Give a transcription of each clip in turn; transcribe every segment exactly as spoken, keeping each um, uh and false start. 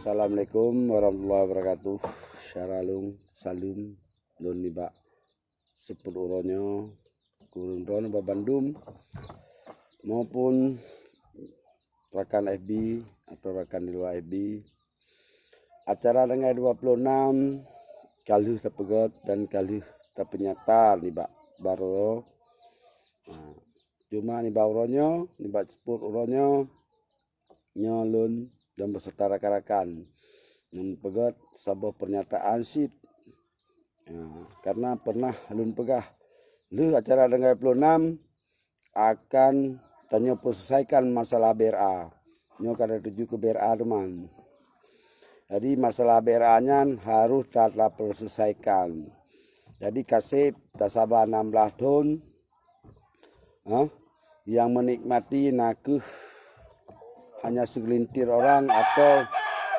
Assalamualaikum warahmatullahi wabarakatuh. Syara lôn saleuem lôn nibak seupôt uroe nyoe keu ureuëng droeneuh bandum, maupun rakan F B atau rakan di luwa F B. Acara tanggai dua puluh enam ka lheueh tapeugét dan ka lheueh tapeunyata nibak baroe. Ha, cuma nibak uroe nyoe, nibak seupôt uroe nyoe, nyoe lôn dan beserta rakan-rakan nyang peugét saboh pernyataan cit. Ha, karena pernah lôn peugah, lheueh acara tanggai dua puluh enam akan tanyoe peuselesaikan masalah B R A. Nyoe ka tatuju keu B R A teuma. Jadi masalah B R A nyan harôh ta-, tapeuselesaikan. Jadi ka sép tasaba enam belas thon, ha, nyang meunikmati na kheueh hanya seugelintir orang atau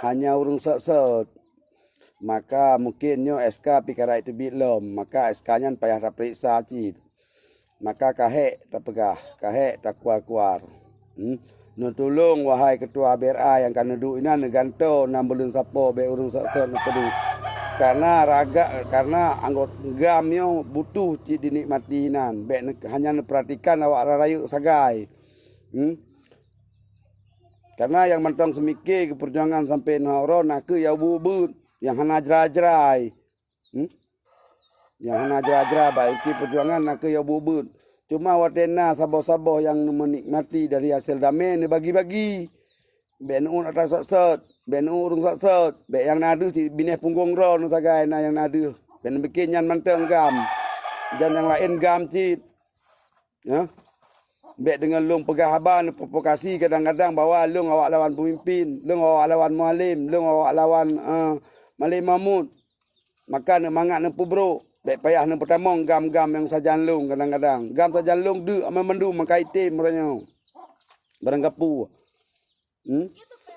hanya ureuëng sot-sot. Maka mungken nyoe S K pih ka rayeuk teubiet lom, maka S K nyan payah tapeuriksa cit. Maka ka hék tapeugah, ka hék takuar-kuar. Hmm? Neutulông, wahai keutua B R A nyang ka neuduek inan, neugantoe nam buleuen sapo bék ureuëng sot-sot neupeudeuh. Karena raga, karena anggota GAM nyoe butuh cit dinikmati inan, bék ne-, hanya neupeuratikan awak rayeuk sagai. Hmm? Karena nyang mantong seumike keu peujuangan sampoe na uroe na kheueh nyang ubeuet-ubeuet, nyang hana jrai-jrai. Hmm? Nyang hana jrai-jrai bak peujuangan na kheueh nyang ubeuet-ubeuet. Cuma watée na saboh-saboh nyang meunikmati dari hasé damé neubagi-bagi. Bék neuôt atra sot-sot, bék neuôt ureuëng sot-sot, bék nyang na deuh cit binéh punggong droeneuh sagai na nyang na deuh. Bék neubikin nyan mantong GAM. Dan nyang laén GAM cit. Ya. Bék deungon lôn peugah haba neuprovokasi kadang-kadang bahwa lôn awak lawan peumimpin, lôn awak lawan mualim, lôn awak lawan, eh, Malém Mahmud. Maka neumangat neupeubrok, bék payah neupeutamong GAM-GAM nyang sajan lôn kadang-kadang. GAM sajan lôn deuek amai mandum maka item uroe nyoe. Barang gapu. Hmm?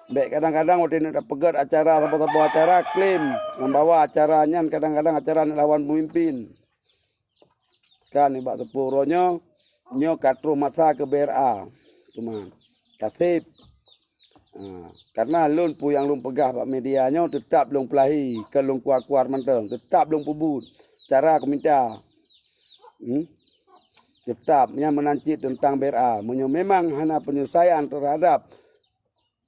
Bék kadang-kadang watée neuk tapeugét acara saboh-saboh acara klaim nyang bahwa acara nyan kadang-kadang acara neuk lawan peumimpin. Kan nibak teupeu uroe nyoe, nyoe ka troh masa keu B R A. Teuma ka sép. Ha, karena lôn peue nyang lôn peugah bak media nyoe teutab lôn peulahi, keu lôn kuar-kuar mantong, teutab lôn peubuet cara kumita. Hmm? Teutab nyan meunan cit teuntang B R A. Meunyoe memang hana peunyeusaian teuhadab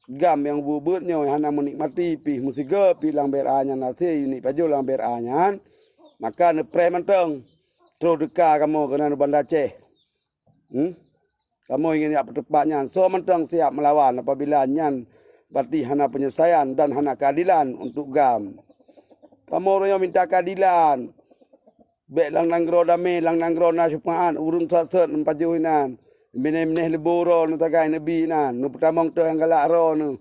GAM nyang ubeuet-ubeuet nyoe hana meunikmati pih meusigoe pih lam B R A nyan hase unit pajoh lam B R A nyan, maka neupreh mantong troh teuka kamoe keunan u Banda Aceh. Hmm? Kamoe ingin jak peuteupat nyan, soe mantong siap meulawan apabila nyan berarti hana peunyeusaian dan hana keuadilan untuk GAM. Kamoe uroe nyoe minta keuadilan. Bék lam nanggroe damé, lam nanggroe na syeufaat, ureuëng sot-sot meupajoh inan. Binéh-binéh leubô droeneuh sagai neubi inan, neupeutamong teuh nyang galak droeneuh.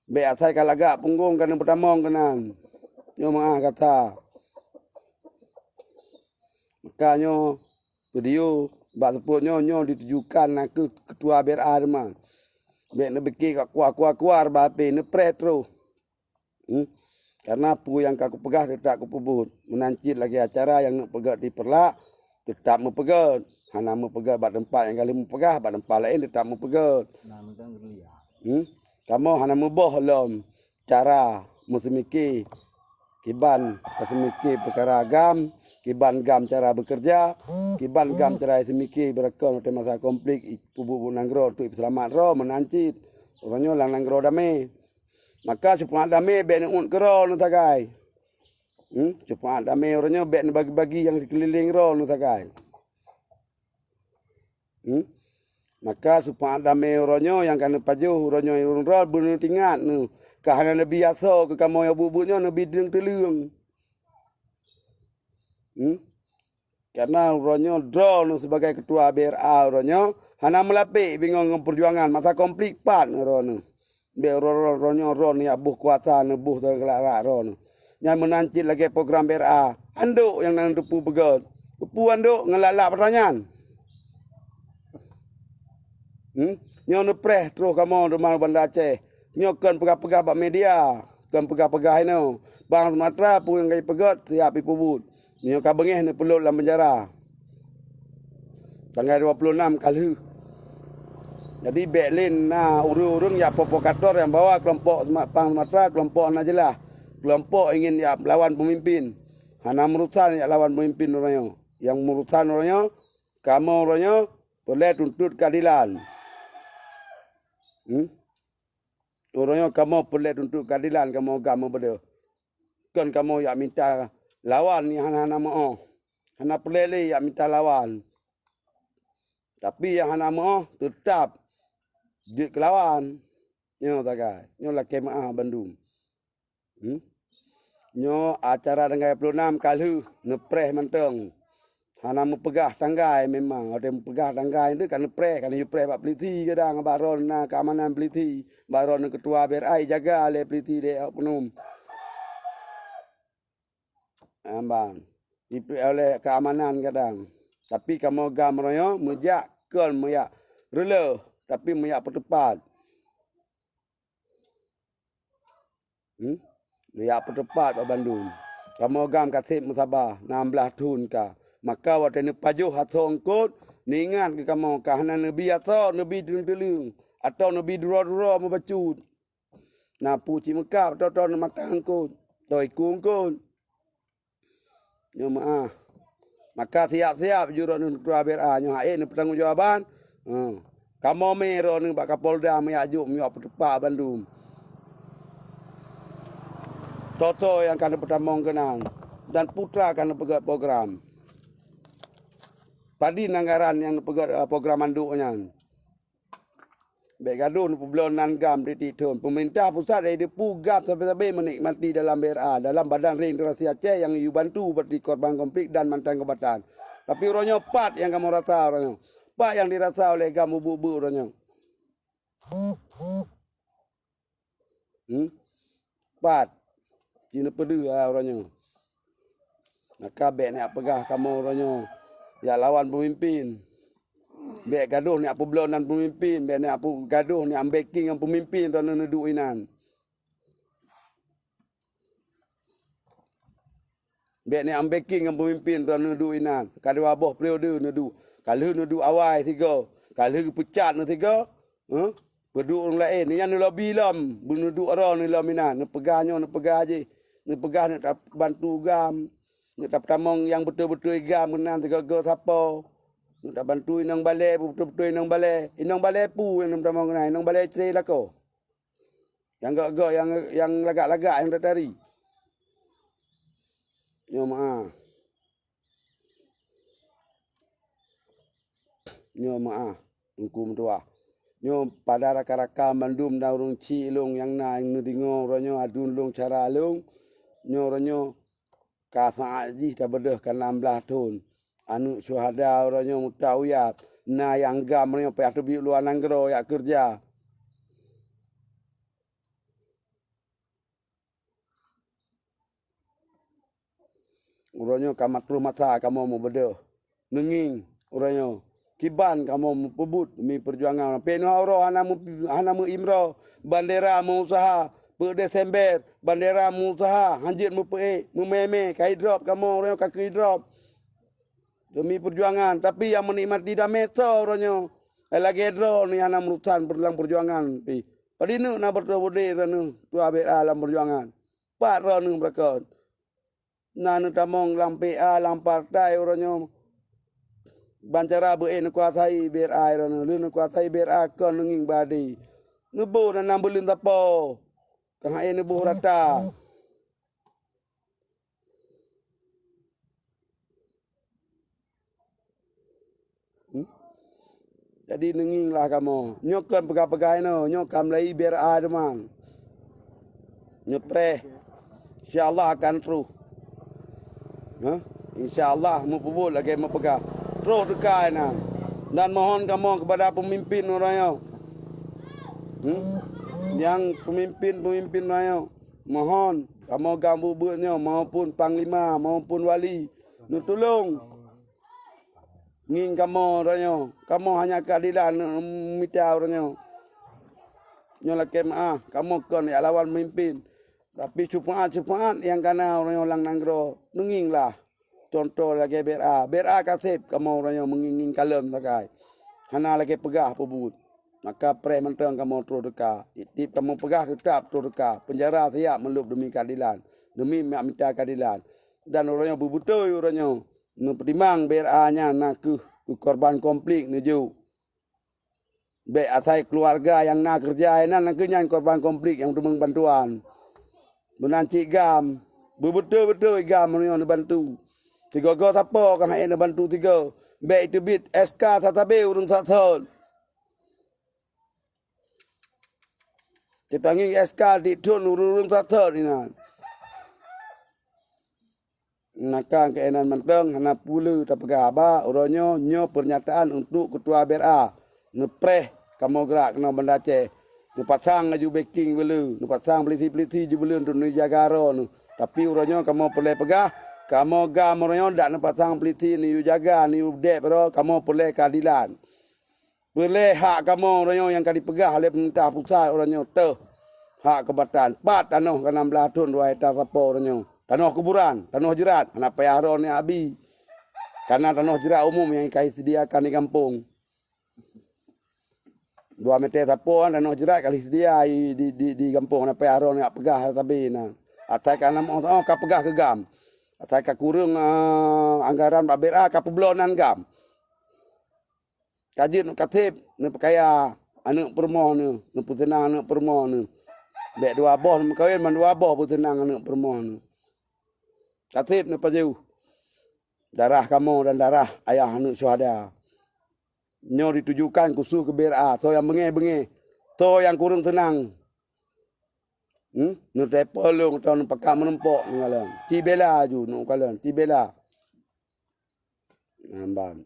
Bék asai ka lagak punggong ka neupeutamong keunan. Nyoe meuah gata. Maka nyoe video bak seupôt nyoe, nyoe ditujukan na keu keutua B R A teuma. Bék neubiké ka kuar-kuar-kuar bak H P, neupreh troh. Hmm? Karena peue nyang ka kupeugah teutab kupeubuet. Meunan cit lagée acara nyang neuk peugét di Peureulak, teutab meupeugét. Hana meupeugét bak teumpat nyang ka lheueh meupeugah, bak teumpat laén teutab meupeugét. Hmm? Kamoe hana meuboh lom cara meuseumike kiban taseumike peukara GAM, kiban GAM cara beukeureuja, kiban GAM cara seumike beurakon watée masa konflik i-, peubuet-buet nanggroe untuk ipeuseulamat droe meunan cit. Uroe nyoe lam nanggroe damé. Maka syeufaat damé bék neuôt keu droeneuh sagai. Hmm? Syeufaat damé uroe nyoe bék neubagi-bagi nyang sikeulileng droeneuh sagai. Hmm? Maka syeufaat damé uroe nyoe nyang ka neupajoh uroe nyoe ureuëng droe beuneutingat neuh ka hana neubi asoe keu kamoe nyang buet-buet nyoe neubi deungon teuleueng. Hmm? Karena uroe nyoe droeneuh sibagai keutua B R A uroe nyoe hana meulapék bingung ngon peujuangan masa konflik pat ngon droeneuh. Bék uroe-uroe droeneuh nyang boh kuasa neuboh teugeulak-geulak droeneuh. Nyan meunan cit lagée program B R A. Andok nyang na neuteupeue peugét. Keupeue andok ngon lak-lak peutanyan. Hmm? Nyoe neupreh troh kamoe teuma u Banda Aceh. Nyoe kon peugah-peugah bak media, kon peugah-peugah inoe. Bang Sumatra peue nyang ka jipeugét siap jipeubuet. Nyoe ka beungéh neupeulot lam penjara. Tanggai dua puluh enam ka lheueh. Jadi bék lé na ureuëng-ureuëng nyang provokator nyang bawa keulompok Suma-, pang Sumatra, keulompok hana jeulaih, keulompok ingin jak lawan peumimpin. Hana meurusan jak lawan peumimpin uroe nyoe. Nyang meurusan uroe nyoe, kamoe uroe nyoe peureulée tuntot keadilan. Hmm? Uroe nyoe kamoe peureulée tuntot keadilan, kamoe GAM meubeudôh. Kon kamoe jak mita lawan nyang hana-hana meuoh. Hana peureulée lé jak mita lawan. Tapi nyang hana meuoh teutab jeuet keulawan. Nyoe sagai, nyoe lakée meuáh bandum. Hmm? Nyoe acara tanggai ploh nam ka lheueh neupreh mantong. Hana meupeugah tanggai memang. Watée meupeugah tanggai nyan ka neupreh, ka neuyue preh bak peulisi kadang, bak droeneuh na keamanan peulisi, bak droeneuh keutua B R I jaga lé peulisi lé oknum. Ambang. Dipreh oleh keamanan kadang. Tapi kamoe GAM uroe nyoe meujak kon meujak reuloh, tapi meujak peuteupat. Hmm? Neujak peuteupat bak bandum. Kamoe GAM ka seb meusaba, nam blaih thon ka. Maka watée neupajoh asoe eungkot, neuingat keu kamoe ka hana neubi asoe, neubi teuleueng-teuleueng, atawa neubi duroe-duroe meubacut. Na peue cit meukab, atawa mata eungkot, atawa iku eungkot. Nyoe meuáh. Maka siab-siab ju droeneuh keutua B R A nyoe hase neupeutanggong jawaban. Ha. Kamoe mé droeneuh bak Kapolda meujak jok meujak peuteupat bandum. Soe-soe nyang ka neupeutamong keunan dan putra ka neupeugét program. Padum anggaran nyang neupeugét, eh, program mandum nyan. Bék gadoh neupeubloe nan GAM tieb-tieb thon. Peumeurintah pusat dari depu GAM sabe-sabe meunikmati dalam B R A, dalam Badan Regenerasi Aceh nyang yue bantu bak di korban konflik dan mantan kombatan. Tapi uroe nyoe pat nyang kamoe rasa uroe nyoe? Pat nyang dirasa oleh GAM ubeut-ubeut uroe nyoe? Hmm? Pat. Ci neupeudeuh, ah, uroe nyoe. Maka bék neujak peugah kamoe uroe nyoe jak lawan peumimpin. Bék gadoh neujak peubloe nan peumimpin, bék neujak peu-, gadoh neujak backing ngon peumimpin droeneuh neuduek inan. Bék neujak backing ngon peumimpin droeneuh neuduek inan. Ka dua boh periode neuduek. Ka lheueh neuduek awai sigoe, ka lheueh geupeucat neuh sigoe. Huh? Peuduek ureuëng laén, nyan neulobi lom, beuneuduek droeneuh lom inan, neupeugah nyoe, neupeugah jih, neupeugah neuk tabantu GAM, neuk tapeutamong nyang beutôi-beutôi GAM keunan sigoe-goe sapo, neuk tabantu inong balée, beutôi-beutôi inong balée. Inong balée peue nyang neupeutamong keunan? Inong balée cre lakoe. Nyang gok-gok, nyang, nyang lagak-lagak nyang tatari. Nyoe meuáh. Nyoe meuáh, Teungku meutuah. Nyoe pada rakan-rakan bandum dan ureuëng chik lôn nyang na nyang neudeungoe uroe nyoe aduen lôn cara lôn. Nyoe uroe nyoe ka saát jih tabeudôh ka nam blaih thon. Aneuëk syuhada uroe nyoe meuta uyab. Na nyang GAM uroe nyoe payah teubiet luwa nanggroe jak keureuja. Uroe nyoe ka meutroh masa kamoe meubeudôh. Neungieng uroe nyoe. Kiban kamoe meupeubuet demi peujuangan. Pih nyoe uroe hana meu-, hana meuimroe, bandera meu-useuha, peuet Desember, bandera meu-useuha, hanjeuet meupeuék, meumé-mé, ka idrop kamoe uroe nyoe ka keu idrop. Demi peujuangan, tapi nyang meunikmati damé soe uroe nyoe? Lagée droeneuh nyang hana meurusan lam peujuangan pih. Padum neuk na beutôi beudé droeneuh tuha B R A lam peujuangan? Pat droeneuh beureukat? Na neutamong lam P A, lam partai uroe nyoe. Ban cara beu-ék neukuasai B R A droeneuh, lheueh neukuasai B R A kon neungieng badi. Neuboh nan, nan beuleuen sapo. Ka han ék neuboh rata. Hmm? Jadi neungieng lah kamoe. Nyoe kon peugah-peugah inoe, nyoe ka mulai B R A teuma. Nyoe preh. Insya Allah akan troh. Hah? Insya Allah meupeubuet lagée meupeugah. Troh teuka inan. Dan mohon kamoe kepada pemimpin uroe nyoe. Hmm? Nyang pemimpin-pemimpin uroe nyoe. Mohon kamoe GAM buet-buet nyoe maupun panglima maupun wali neutulông. Ngieng kamoe uroe nyoe, kamoe hanya keadilan mita uroe nyoe. Nyoe lakée meuáh, kamoe kon jak lawan pemimpin. Tapi syufaat-syufaat nyang kana uroe nyoe lam nanggroe, neungieng lah. Cuntoh lagée B R A. B R A ka seb kamoe uroe nyoe meungieng-ngieng kalon sagai. Hana lagée peugah peubuet. Maka preh mantong kamoe troh teuka. Tiep-tiep kamoe peugah, teutap troh teuka. Peunjara siap meulôb deumi keadilan, deumi mak mita keadilan. Dan uroe nyoe beubeutôi uroe nyoe neupeutimang B R A nyan na kheueh keu korban konflik neujok. Bék asai keuluwarga nyang na keureuja inan, na kheueh nyan korban konflik nyang teumeung bantuan. Meunan cit GAM, beubeutôi-beutôi GAM meunyoe neubantu. Sigoe-goe sapo ka han ék neubantu sigoe. Bék teubiet S K sabe-sabe ureuëng sat-sot. Teutangieng S K di thon ureuëng-ureuëng sat-sot inan. Maka keunan mantong hana peue lé tapeugah haba uroe nyoe, nyoe peurnyataan untuk Keutua B R A. Neupreh kamoe grak keunoe Banda Aceh. Neupasang laju backing beu le, neupasang polisi-polisi ju beu le untuk neujaga droeneuh. Tapi uroe nyoe kamoe peureulée peugah, kamoe GAM uroe nyoe dak neupasang polisi neuyue jaga, neuyue deb droe, kamoe peureulée keadilan. Peureulée hak kamoe uroe nyoe nyang ka dipeugah lé peumeurintah pusat uroe nyoe teuh hak keubatan. Pat tanoh ka nam blaih thon dua hektar sapo uroe nyoe. Tanoh kuburan, tanoh jeurat, hana payah droeneuh abi. Kana tanoh jeurat umum nyang ka disediakan di gampông. Dua meter sapo tanoh jeurat ka disediakan di, di, di gampông, hana payah droeneuh peugah sabe na. Asai ka nam oh, oh, ka peugah keu GAM. Asai ka kureueng, ah, anggaran bak B R A ka peubloe nan GAM. Ka jeuet ka seb neupeukaya aneuëk peurumoh neuh, neupeuseunang aneuëk peurumoh neuh. Bék dua boh neumeukawen, mandua boh peuseunang aneuëk peurumoh neuh. Ka seb neupajoh darah kamoe dan darah ayah aneuëk syuhada. Nyoe ditujukan khusus keu B R A, soe nyang beungéh-beungéh, soe nyang kureueng seunang. Hmm? Neuteupeu lôn atau neupakat meurumpok neukalon. Ci bela ju neukalon, ci bela. Nyan ban.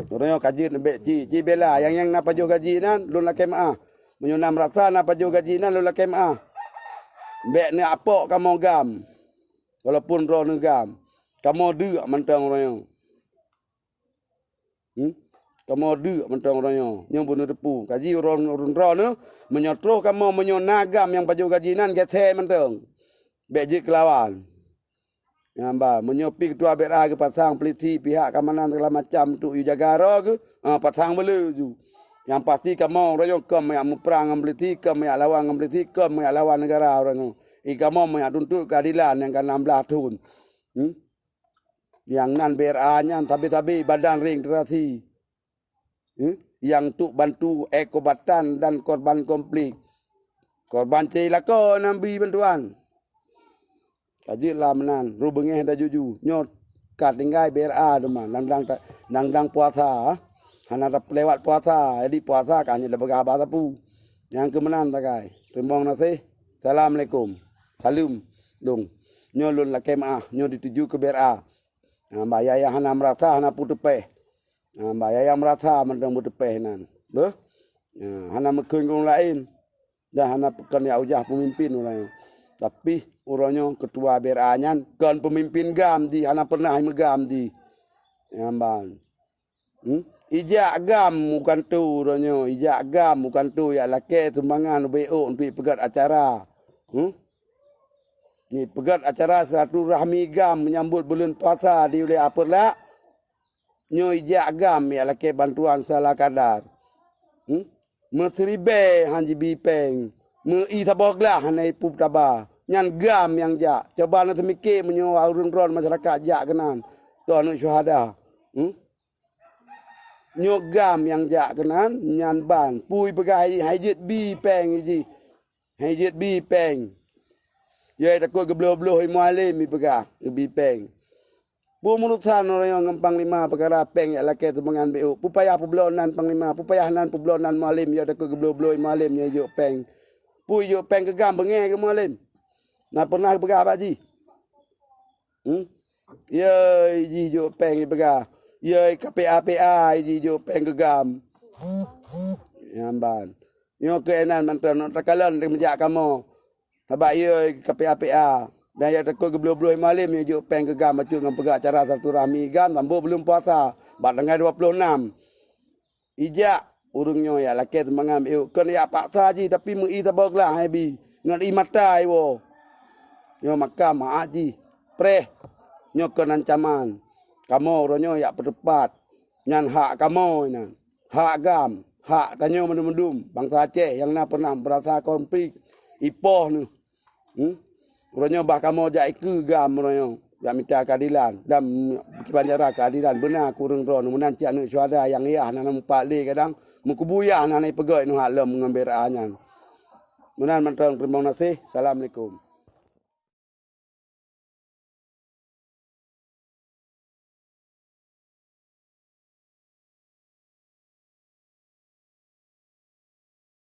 Uroe nyoe ka jeuet neubek ci, ci bela. Nyang, nyang na pajoh gaji nan, lôn lakée meuáh. Meunyoe na meurasa na pajoh gaji nan, lôn lakée meuáh. Bék neuapok kamoe GAM. Walaupun droeneuh GAM. Kamoe deuk mantong uroe nyoe. Hmm? Kamoe deuk mantong uroe nyoe. Nyoe beuneuteupeu. Kaji ureuëng, ureuëng droeneuh, meunyoe troh kamoe, meunyoe na GAM nyang pajoh gaji nan, gét mantong. Bék jeuet keulawan. Nyan ba, meunyoe pi keutua B R A geupasang polisi, pihak keamanan segala macam untuk yue jaga droe geuh, ah, pasang beu le ju. Nyang pasti kamoe uroe nyoe kon mangat muprang ngon polisi, kon mangat lawan ngon polisi, kon mangat lawan neugara uroe nyoe. I kamoe mangat tuntut keuadilan nyang ka nam blaih thon. Hmm? Nyang nan B R A nyan sabe-sabe badan registrasi. Hmm? Nyang untuk bantu ék keubatan dan korban konflik. Korban cilaka nan bi bantuan. Ka jeuet lah meunan, rôh beungéh dan juju. Nyoe ka tinggai B R A teuma, dang-dang ta-, dang-dang puasa, hana tapeulewat puasa. Jadi puasa ka hana tapeugah haba sapeue. Nyang keu meunan sagai. Teurimong gaséh. Assalamualaikum. Saleuem dong. Nyoe lôn lakée meuáh, nyoe dituju keu B R A. Ha, bah yah-yah hana meurasa, hana peuteupéh. Ha, bah yah-yah meurasa mantong peuteupéh nan. Beuh? Ha, hana meukheun keu ureuëng laén. Dan hana peukon jak ujah peumimpin ureuëng nyoe. Tapi uroe nyoe keutua B R A nyan kon peumimpin GAM jih, hana pernah jimeugam jih. Nyan ban. Hmm? Ijak GAM bukan tu uroe nyoe, ijak GAM bukan tu, jak lakée sumbangan ubé ôk untuk ipeugét acara. Hmm? Ni peugét acara silaturahmi GAM menyambut buleuen puasa di Wilayah Upper Lak. Nyoe ijak GAM jak lakée bantuan sala kadar. Hmm? Meusiribée han jibi péng, meu-i saboh glah hana jipeue taba. Nyan GAM nyang jak. Coba na teumike meunyoe ureuëng droe masyarakat jak keunan. Toh aneuëk syuhada. Hmm? Nyoe GAM nyang jak keunan, nyan ban. Pui peugah hai, hai jeuet bi péng jih. Hai jeuet bi péng. Yai takot geubloh-bloh i Mualem ipeugah, geubi péng. Peue meurusan uroe nyoe ngon Panglima peukara péng jak lakée sumbangan B O? Peue payah peubloe nan Panglima, peue payah nan peubloe nan Mualem, yai takot geubloh-bloh i Mualem nyang jok péng. Peue jok péng keu GAM beungéh keu Mualem? Na pernah geupeugah bak jih? Hmm? Yai jih jok péng ipeugah. Yai ka P A P A jih jok péng keu GAM. Nyan ban. Nyoe keu inan mantong, takalon meujak kamoe. Sabab yai ka P A P A. Dan yai takot geubloh-bloh i Mualem, yai jok péng keu GAM bacut ngon peugah acara silaturahmi GAM sambot buleuen puasa bak tanggai dua ploh nam. Ijak ureuëng nyoe jak lakée sumbangan B O, kon jak paksa jih, tapi meu-i saboh glah hai bi ngon i mata iwoe. Nyoe maka meu'ah jih. Preh. Nyoe kon ancaman. Kamoe uroe nyoe jak peuteupat. Nyan hak kamoe nyan. Hak GAM. hak tanyoe mandum-mandum bansa Aceh nyang na pernah merasa konflik ipoh neuh. Hmm? Uroe nyoe bah kamoe jak ikeue GAM uroe nyoe, jak mita keadilan dan kiban cara keadilan. Beuna kureueng droe neuh meunan cit aneuk syuhada nyang yah na meupat lé kadang meukubu yah na ipeugöt neuh hak lom ngon B R A nyan. Meunan mantong, teurimong gaséh. Assalamualaikum.